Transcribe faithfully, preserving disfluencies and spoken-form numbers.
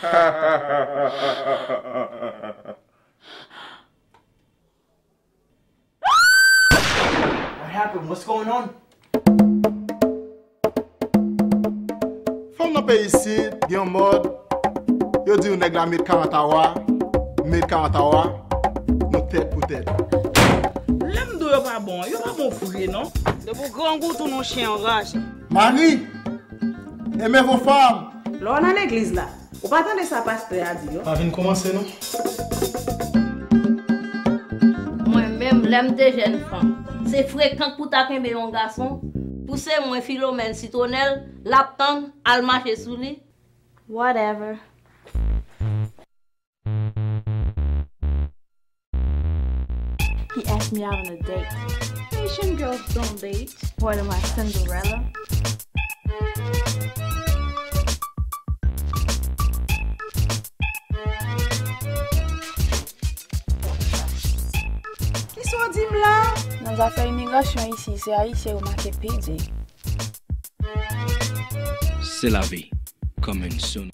What happened? What's going on? Fanm nan peyi isit gen yon mòd, yo di yon nèg la made karant awa, made karant awa, nou tèt pou tèt. Lè m di w yo pa bon, yo pa bon vre non. Depi w grangou tou nou chen anraje. Mari, aimez vos femmes. Lè w nan legliz la, ou pa tande sa pastè a di yo? Pa vin kòmanse non. Mwen menm, lè m te jèn fanm, se frekan pou ta kenbe yon gason, pou se mwen Filomèn Sitwonèl, l ap tann, al mache sou li. Whatever. He asked me out on a date. Haitian girls don't date. What am I, Cinderella? Kisa w di m la? Nan zafè imigrasyon isi, se Ayisyen yo make pidi. C'est la vie, comme une sono.